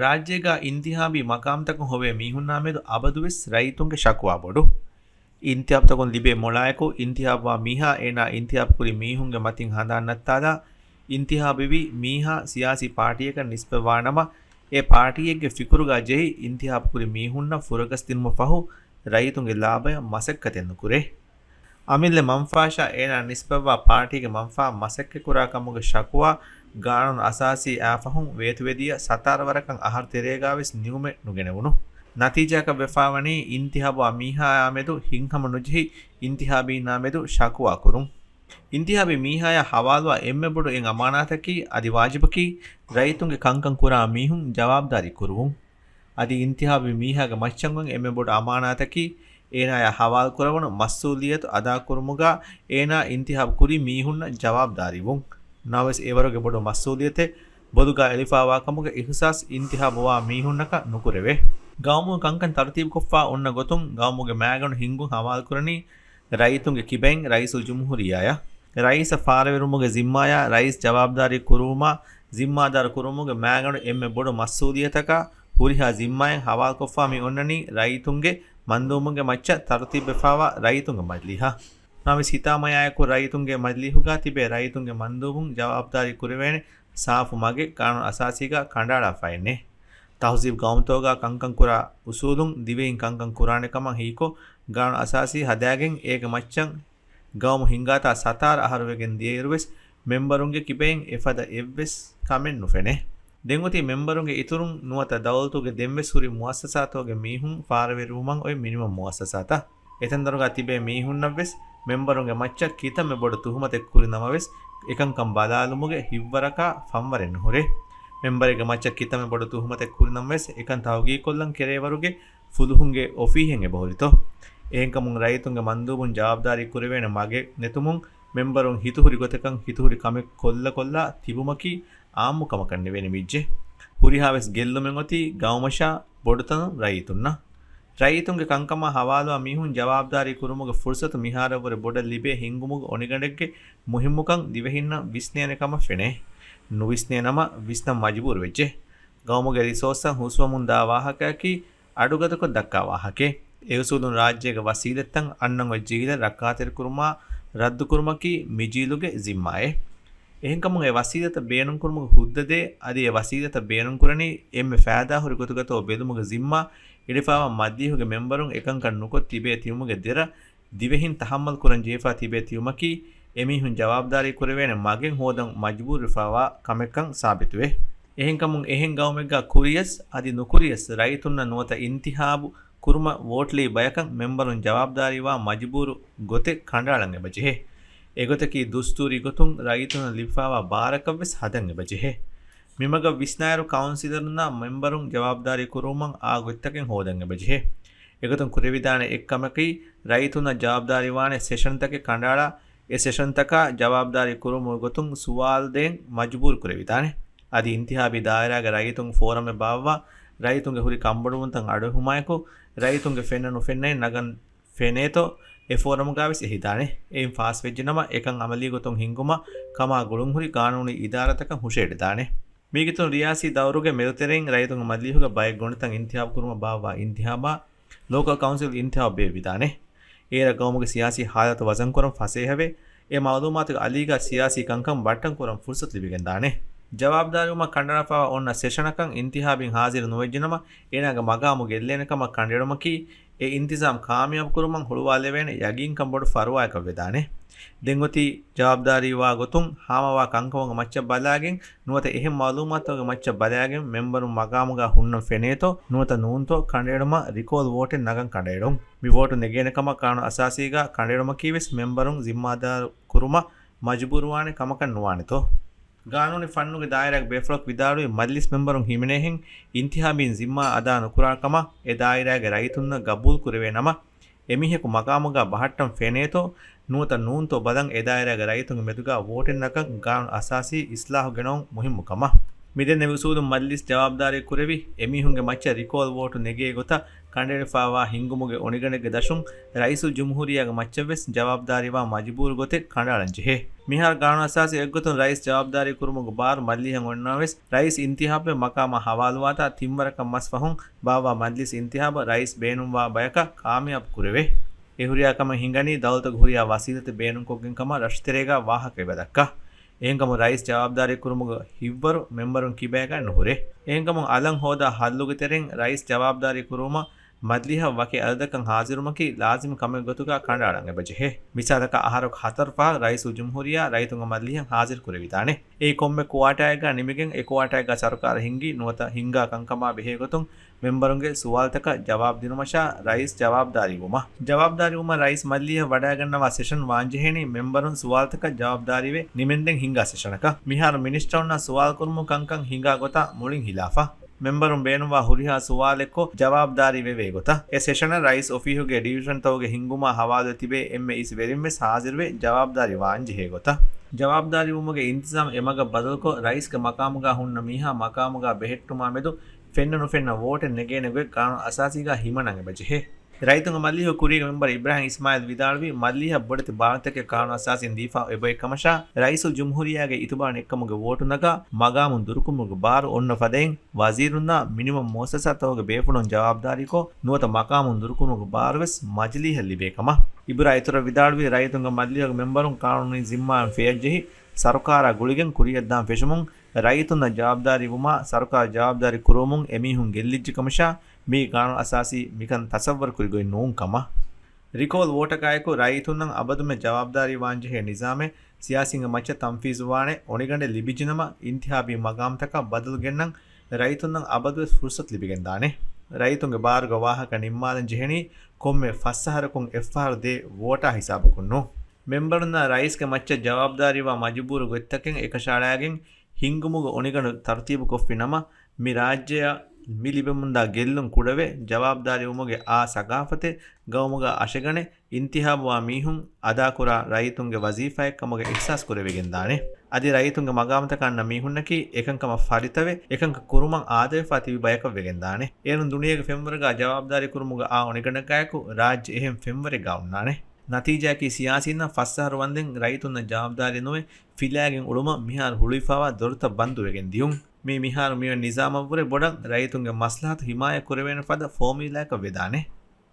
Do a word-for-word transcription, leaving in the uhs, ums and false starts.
ރާއްޖޭގަ އިންތިހާބީ މަޤާމްތަކުން ހޮވޭ މީހުންނާ މެދު އަބަދުވެސް ރައްޔިތުންގެ ޝަކުވާ ބޮޑު. އިންތިހާބުތަކުން ލިބޭ މޮޅާއެކު، އިންތިހާބުވާ މީހާ އޭނާ އިންތިހާބު ކުރި މީހުންގެ މަތިން ހަނދާން ނައްތާލާ، އިންތިހާބުވި މީހާ ސިޔާސީ ޕާޓީއަކަށް ނިސްބަތްވާނަމަ، އެ ޕާޓީއެއްގެ ފިކުރުގަ ޖެހި އިންތިހާބު ކުރި މީހުންނަށް ފުރަގަސްދިނުމަށް ފަހު، ރައްޔިތުންގެ ލާބަޔަށް މަސައްކަތެއް ނުކުރޭ. އަމިއްލަ މަންފާށާ އޭނާ ނިސްބަތްވާ ޕާޓީގެ މަންފާ މަސައްކަތްކުރާ ކަމުގެ ޝަކުވާ ގާނޫނު އަސާސީ އާފަހުން ވޭތުވެދިޔަ ސަތާރަ ވަރަކަށް އަހަރު ތެރޭގާވެސް ނިމުމެއް ނުގެނެވުނު. ނަތީޖާއަކަށް ވެފާވަނީ އިންތިހާބުވާ މީހާއާ މެދު ހިތްހަމަ ނުޖެހި އިންތިހާބީންނާ މެދު ޝަކުވާ ކުރުން. އިންތިހާބީ މީހާޔާ ހަވާލުވާ އެންމެ ބޮޑު އެއް އަމާނާތަކީ އަދި ވާޖިބަކީ ރައްޔިތުންގެ ކަންކަން ކުރާ މީހުން ޖަވާބުދާރީ ކުރުވުން. އަދި އިންތިހާބީ މީހާގެ މައްޗަށް އޮތް އެންމެ ބޮޑު އަމާނާތަކީ، އޭނާޔާ ހަވާލުކުރެވުނު މަސްއޫލިއްޔަތު އަދާކުރުމުގަ އޭނާ އިންތިހާބު ކުރި މީހުންނަށް ޖަވާބުދާރީވުން. ނަމަވެސް އެވަރުގެ ބޮޑު މަސްއޫލިއްޔަތެއް ބޮލުގަ އެޅިފައިވާ ކަމުގެ އިހުސާސް އިންތިހާބުވާ މީހުންނަކަށް ނުކުރެވޭ. ގައުމުގެ ކަންކަން ތަރުތީބުކޮށްފަ އޮންނަ ގޮތުން ގައުމުގެ މައިގަނޑު ހިންގުން ހަވާލުކުރަނީ ރައްޔިތުންގެ ކިބައިން ރައީސުލްޖުމްހޫރިއްޔާޔަށް. ރައީސަށް ފާރަވެރިވުމުގެ ޒިންމާޔާ ރައީސް ޖަވާބުދާރީ ކުރުވުމާ، ޒިންމާދާރު ކުރުވުމުގެ މައިގަނޑު އެންމެ ބޮޑު މަސްއޫލިއްޔަތަކާ ހުރިހާ ޒިންމާއެއް ހަވާލުކޮށްފަ މި އޮންނަނީ ރައްޔިތުންގެ މަންދޫބުންގެ މައްޗަށް ތަރުތީބުވެފައިވާ ރައްޔިތުންގެ މަޖިލީހަށް. ނަމަވެސް ހިތާމަޔާއެކު ރައްޔިތުންގެ މަޖިލީހުގަ ތިބޭ ރައްޔިތުންގެ މަންދޫބުން ޖަވާބުދާރީ ކުރެވޭނެ ސާފު މަގެއް ގާނޫނު އަސާސީގަ ކަނޑައަޅާފައެއްނެތް. ތަހުޒީބު ގައުމުތަކުގަ ކަންކަން ކުރާ އުސޫލުން ދިވެހިން ކަންކަން ކުރާނެ ކަމަށް ހީކޮށް، ގާނޫނު އަސާސީ ހަދާގެން އޭގެ މައްޗަށް ގައުމު ހިންގާތާ ސަތާރަ އަހަރު ވެގެން ދިޔައިރުވެސް މެމްބަރުންގެ ކިބައިން އެފަދަ އެއްވެސް ކަމެއް ނުފެނޭ. ދެން އޮތީ މެމްބަރުންގެ އިތުރުން ނުވަތަ ދައުލަތުގެ ދެންވެސް ހުރި މުއައްސަސާތަކުގެ މީހުން ފާރަވެރިވުމަށް އޮތް މިނިވަން މުއައްސަސާތައް. އެތަންތަނުގަ ތިބޭ މީހުންނަށްވެސް މެމްބަރުންގެ މައްޗަށް ކިތަންމެ ބޮޑު ތުހުމަތެއް ކުރި ނަމަވެސް، އެކަންކަން ބަލާލުމުގެ ހިތްވަރަކާ ފަންވަރެއް ނުހުރޭ. މެމްބަރެއްގެ މައްޗަށް ކިތަންމެ ބޮޑު ތުހުމަތެއް ކުރި ނަމަވެސް، އެކަން ތަހުގީގުކޮށްލަން ކެރޭވަރުގެ ފުލުހުންގެ އޮފީހެއް އެބަހުރިތޯ؟ އެހެންކަމުން ރައްޔިތުންގެ މަންދޫބުން ޖަވާބުދާރީ ކުރެވޭނެ މަގެއް ނެތުމުން، މެމްބަރުން ހިތުހުރި ގޮތަކަށް ހިތުހުރި ކަމެއް ކޮށްލަ ކޮށްލާ ތިބުމަކީ އާއްމު ކަމަކަށް ނިވެނި މިއްޖެ. ހުރިހާވެސް ގެއްލުމެއް އޮތީ ގައުމަށާ ބޮޑުތަނުން ރައްޔިތުންނަށް. ރައްޔިތުންގެ ކަންކަމާ ހަވާލުވާ މީހުން ޖަވާބުދާރީ ކުރުމުގެ ފުރުސަތު މިހާރަށްވުރެ ބޮޑަށް ލިބޭ ހިންގުމުގެ އޮނިގަނޑެއްގެ މުހިއްމުކަން ދިވެހިންނަށް ވިސްނޭނެ ކަމަށް ފެނޭ. ނުވިސްނޭ ނަމަ ވިސްނަން މަޖުބޫރު ވެއްޖެ. ގައުމުގެ ރިސޯސްތައް ހުސްވަމުންދާ ވާހަކައަކީ އަޑުގަދަކޮށް ދައްކާ ވާހަކައެއް. އެއުސޫލުން ރާއްޖޭގެ ވަސީލަތްތައް އަންނަން އޮތް ޖީލަށް ރައްކާތެރިކުރުމާ ރައްދުކުރުމަކީ މިޖީލުގެ ޒިންމާއެއް. އެހެންކަމުން އެ ވަސީލަތައް ބޭނުންކުރުމުގެ ހުއްދަދޭ އަދި އެ ވަސީލަތައް ބޭނުންކުރަނީ އެންމެ ފައިދާހުރި ގޮތުގަތޯ ބެލުމުގެ ޒިންމާ އިޑިފައިވާ މަޖިލީހުގެ މެމްބަރުން އެކަންކަން ނުކޮށް ތިބޭ ތިބުމުގެ ދެރަ ދިވެހިން ތަހައްމަލް ކުރަން ޖެހިފަ ތިބޭ ތިބުމަކީ އެމީހުން ޖަވާބުދާރީ ކުރެވޭނެ މަގެއް ހޯދަން މަޖުބޫރުވެފައިވާ ކަމެއްކަން ސާބިތުވޭ. އެހެންކަމުން އެހެން ގައުމެއްގަ ކުރިޔަސް އަދި ނުކުރިޔަސް ރައްޔިތުންނަށް ނުވަތަ އިންތިހާބު ކުރުމަށް ވޯޓްލީ ބަޔަކަށް މެމްބަރުން ޖަވާބުދާރީވާ މަޖުބޫރު ގޮތެއް ކަނޑައަޅަން އެބަޖެހޭ. އެގޮތަކީ ދުސްތޫރީ ގޮތުން ރައްޔިތުންނަށް ލިބިފައިވާ ބާރަކަށްވެސް ހަދަން އެބަޖެހޭ. މިމަގަށް ވިސްނާއިރު ކައުންސިލަރުންނާ މެމްބަރުން ޖަވާބުދާރީ ކުރުވުމަށް އާ ގޮތްތަކެއް ހޯދަން އެބަޖެހޭ. އެގޮތުން ކުރެވިދާނެ އެއްކަމަކީ ރައްޔިތުންނަށް ޖަވާބުދާރީވާނެ ސެޝަންތަކެއް ކަނޑައަޅާ، އެ ސެޝަންތަކާ ޖަވާބުދާރީ ކުރުމުގެ ގޮތުން ސުވާލު ދޭން މަޖުބޫރު ކުރެވިދާނެ. އަދި އިންތިހާބީ ދާއިރާގެ ރައްޔިތުން ފޯރަމެއް ބާއްވާ، ރައްޔިތުންގެ ހުރި ކަންބޮޑުވުންތައް އަޑުއެހުމާއެކު، ރައްޔިތުންގެ ފެންނަ ނުފެންނައިން ނަގަން ފެނޭތޯ އެ ފޯރަމުގާވެސް އެހިދާނެ. އެއިން ފާސްވެއްޖެނަމަ، އެކަން އަމަލީގޮތުން ހިންގުމަށް ކަމާ ގުޅުންހުރި ގާނޫނީ އިދާރާތަކަށް ހުށައެޅިދާނެ. މީގެތުން ރިޔާސީ ދައުރުގެ މެދުތެރެއިން ރައްޔިތުންގެ މަޖިލީހުގެ ބައެއް ގޮނޑިތައް އިންތިހާބު ކުރުމަށް ބާއްވާ އިންތިހާބާ، ލޯކަލް ކައުންސިލް އިންތިހާބު ބޭއްވިދާނެ. އޭރަށް ގައުމުގެ ސިޔާސީ ހާލަތު ވަޒަންކުރަން ފަސޭހަވެ، އެ މައުލޫމާތުގެ އަލީގަ ސިޔާސީ ކަންކަން ބައްޓަން ކުރަން ފުރުސަތު ލިބިގެންދާނެ. ޖަވާބުދާރީވުމަށް ކަނޑައަޅާފައިވާ އޮންނަ ސެޝަނަކަށް އިންތިހާބީން ހާޒިރު ނުވެއްޖެނަމަ، އޭނާގެ މަގާމު ގެއްލޭނެ ކަމަށް ކަނޑައެޅުމަކީ، އެ އިންތިޒާމް ކާމިޔާބު ކުރުމަށް ހުޅުވާލެވޭނެ ޔަގީންކަން ބޮޑު ފަރުވާއަކަށް ވެދާނެ. ދެން އޮތީ ޖަވާބުދާރީވާ ގޮތުން ހާމަވާ ކަންކަމުގެ މައްޗަށް ބަލާގެން ނުވަތަ އެހެން މައުލޫމާތުތަކުގެ މައްޗަށް ބަލާގެން މެމްބަރުން މަގާމުގަ ހުންނަން ފެނޭތޯ ނުވަތަ ނޫންތޯ ކަނޑައެޅުމަށް ރިކޯލް ވޯޓެއް ނަގަން ކަނޑައެޅުން. މި ވޯޓު ނެގޭނެ ކަމަށް ގާނޫނު އަސާސީގަ ކަނޑައެޅުމަކީވެސް މެމްބަރުން ޒިންމާދާރު ކުރުމަށް މަޖުބޫރުވާނެ ކަމަކަށް ނުވާނެތޯ؟ ގާނޫނީ ފަންނުގެ ދާއިރާގެ ބޭފުޅަކު ވިދާޅުވީ މަޖިލިސް މެމްބަރުން ހިމެނޭހެން އިންތިހާބީން ޒިންމާ އަދާ ނުކުރާ ކަމަށް އެ ދާއިރާގެ ރައްޔިތުންނަށް ގަބޫލު ކުރެވޭ ނަމަ، އެމީހަކު މަގާމުގަ ބަހައްޓަން ފެނޭތޯ ނުވަތަ ނޫންތޯ ބަލަން އެ ދާއިރާގެ ރައްޔިތުންގެ މެދުގަ ވޯޓެއް ނަގަން ގާނޫނު އަސާސީ އިސްލާހު ގެނައުން މުހިއްމު ކަމަށް. މިދެންނެވި އުސޫލުން މަޖްލިސް ޖަވާބުދާރީ ކުރެވި، އެމީހުންގެ މައްޗަށް ރިކޯލް ވޯޓު ނެގޭ ގޮތަށް ކަނޑައެޅިފައިވާ ހިންގުމުގެ އޮނިގަނޑެއްގެ ދަށުން ރައީސުލްޖުމްހޫރިއްޔާގެ މައްޗަށްވެސް ޖަވާބުދާރީވާން މަޖުބޫރު ގޮތެއް ކަނޑައަޅަން ޖެހޭ. މިހާރު ގާނޫނުއަސާސީ އެއްގޮތުން ރައީސް ޖަވާބުދާރީ ކުރުމުގެ ބާރު މަޖްލީހަށް އޮންނަންވެސް، ރައީސް އިންތިހާބުވެ މަޤާމާ ހަވާލުވާތާ ތިންވަރަކަށް މަސް ފަހުން ބާއްވާ މަޖްލިސް އިންތިހާބަށް ރައީސް ބޭނުންވާ ބަޔަކަށް ކާމިޔާބު ކުރެވޭ. އެ ހުރިހާ ކަމެއް ހިނގަނީ ދައުލަތުގެ ހުރިހާ ވަސީލަތެއް ބޭނުންކޮށްގެން ކަމަށް ރަށުތެރޭގަ ވާހަކަ އެބަ ދައްކާ. އެހެންކަމުން ރައީސް ޖަވާބުދާރީ ކުރުމުގެ ހިތްވަރު މެމްބަރުން ކިބައިގައި ނުހުރޭ. އެހެންކަމުން އަލަށް ހޯދާ ހައްލުގެ ތެރެއިން ރައީސް ޖަވާބުދާރީ ކުރުވުމަށް މަޖްލީހަށް ވަކި އަދަދަކަށް ހާޒިރުވުމަކީ ލާޒިމު ކަމެއް ގޮތުގަ ކަނޑައަޅަން އެބަޖެހޭ. މިސާލަކަށް އަހަރަކު ހަތަރު ފަހަށް ރައީސުލްޖުމްހޫރިއްޔާ ރައްޔިތުންގެ މަޖްލީހަށް ހާޒިރު ކުރެވިދާނެ. އެއީ ކޮންމެ ކުއާޓާއެއްގަ ނިމިގެން އެ ކުއާޓާއެއްގަ ސަރުކާރަށް ހިންގި ނުވަތަ ހިންގާ ކަންކަމާ ބެހޭ ގޮތުން މެމްބަރުންގެ ސުވާލުތަކަށް ޖަވާބު ދިނުމަށާ ރައީސް ޖަވާބުދާރީ ވުމަށް. ޖަވާބުދާރީ ވުމަށް ރައީސް މަޖްލީހަށް ވަޑައިގަންނަވާ ސެޝަން ވާންޖެހޭނީ މެމްބަރުން ސުވާލުތަކަށް ޖަވާބުދާރީވެ ނިމެންދެން ހިންގާ ސެޝަނަކަށް. މިހާރު މިނިސްޓަރުންނާ ސުވާލުކުރުމުގެ ކަންކަން ހިނގާ ގޮތާ މުޅިން ހިލާފަށް. މެމްބަރުން ބޭނުންވާ ހުރިހާ ސުވާލެއްކޮށް ޖަވާބުދާރީ ވެވޭ ގޮތަށް. އެ ސެޝަނަށް ރައީސް އޮފީހުގެ ޑިވިޝަންތަކުގެ ހިންގުމާ ހަވާލުވެ ތިބޭ އެންމެ އިސް ވެރިންވެސް ހާޒިރުވެ ޖަވާބުދާރީ ވާންޖެހޭ ގޮތަށް. ޖަވާބުދާރީ ވުމުގެ އިންތިޒާމް އެމަގަށް ބަދަލުކޮށް، ރައީސްގެ މަޤާމުގަ ހުންނަ މީހާ މަޤާމުގަ ބެހެއްޓުމާ މެދު ފެންނަ ނުފެންނަ ވޯޓެއް ނެގޭނެ ގޮތް ގާނޫނު އަސާސީގަ ހިމަނަން އެބަޖެހޭ. ރައްޔިތުންގެ މަޖްލީހުގެ ކުރީގެ މެމްބަރު އިބްރާހިމް އިސްމާއިލް ވިދާޅުވީ، މަޖްލީހަށް ބޮޑެތި ބާރުތަކެއް ގާނޫނު އަސާސީން ދީފަ އެބައޮތް ކަމަށާ، ރައީސުލްޖުމްހޫރިއްޔާގެ އިތުބާރު ނެތްކަމުގެ ވޯޓު ނަގާ މަގާމުން ދުރުކުރުމުގެ ބާރު އޮންނަ ފަދައިން، ވަޒީރުންނާ މިނިވަން މުއައްސަސާތަކުގެ ބޭފުޅުން ޖަވާބުދާރީކޮށް، ނުވަތަ މަގާމުން ދުރުކުރުމުގެ ބާރުވެސް މަޖިލީހަށް ލިބޭ ކަމަށް. އިބުރާ އިތުރަށް ވިދާޅުވީ، ރައްޔިތުންގެ މަޖިލީހުގެ މެމްބަރުން ޤާނޫނީ ޒިންމާއިން ފެއްޔަށްޖެހި، ސަރުކާރާ ގުޅިގެން ކުރިއަށްދާން ފެށުމުން، ރައްޔިތުންނަށް ޖަވާބުދާރީ ވުމާ، ސަރުކާރަށް ޖަވާބުދާރީ ކުރުވުމުން އެމީހުން ގެއްލިއްޖެ ކަމަށާ، މިއީ ގާނޫނު އަސާސީ މިކަން ތަސައްވަރު ކުރި ގޮތް ނޫން ކަމަށް. ރިކޯލް ވޯޓަކާއެކު ރައްޔިތުންނަށް އަބަދުމެ ޖަވާބުދާރީ ވާންޖެހޭ ނިޒާމެއް ސިޔާސީންގެ މައްޗަށް ތަންފީޒުވާނެ އޮނިގަނޑެއް ލިބިއްޖެނަމަ، އިންތިހާބީ މަގާމްތަކަށް ބަދަލު ގެންނަން ރައްޔިތުންނަށް އަބަދުވެސް ފުރުސަތު ލިބިގެންދާނެ. ރައްޔިތުންގެ ބާރުގެ ވާހަކަ ނިންމާލަން ޖެހެނީ ކޮންމެ ފަސް އަހަރަކުން އެއްފަހަރު ދޭ ވޯޓާ ހިސާބަކުން ނޫން. މެމްބަރުންނާ ރައީސްގެ މައްޗަށް ޖަވާބުދާރީވާ މަޖުބޫރު ގޮތްތަކެއް އެކަށައަޅާގެން ހިންގުމުގެ އޮނިގަނޑު ތަރުތީބުކޮށްފި ނަމަ، މި ރާއްޖެއަށް މި ލިބެމުންދާ ގެއްލުން ކުޑަވެ، ޖަވާބުދާރީވުމުގެ އާ ސަގާފަތެއް ގައުމުގަ އަށެގަނެ އިންތިހާބުވާ މީހުން އަދާކުރާ ރައްޔިތުންގެ ވަޒީފާއެއްކަމުގެ އިޙްސާސް ކުރެވިގެންދާނެ. އަދި ރައްޔިތުންގެ މަގާމްތަކަށް އަންނަ މީހުންނަކީ އެކަންކަމަށް ފަރިތަވެ، އެކަންކަން ކުރުމަށް އާދަވެފާ ތިބި ބަޔަކަށް ވެގެންދާނެ. އޭރުން ދުނިޔޭގެ ފެންވަރުގަ ޖަވާބުދާރީ ކުރުމުގެ އާ އޮނިގަނޑަކާއެކު ރާއްޖެ އެހެން ފެންވަރެއްގަ އޮންނާނެ. ނަތީޖާއަކީ ސިޔާސީންނަށް ފަސް އަހަރު ވަންދެން ރައްޔިތުންނަށް ޖަވާބުދާރީ ނުވެ، ފިލާގެން އުޅުމަށް މިހާރު ހުޅުވިފައިވާ ދޮރުތައް ބަންދުވެގެން ދިޔުން. މި މިހާރު މިވެނި ނިޒާމަށްވުރެ ބޮޑަށް ރައްޔިތުންގެ މަސްލަހަތު ހިމާޔަތް ކުރެވޭނެ ފަދަ ފޯމިއްލާއަކަށް ވެދާނެ.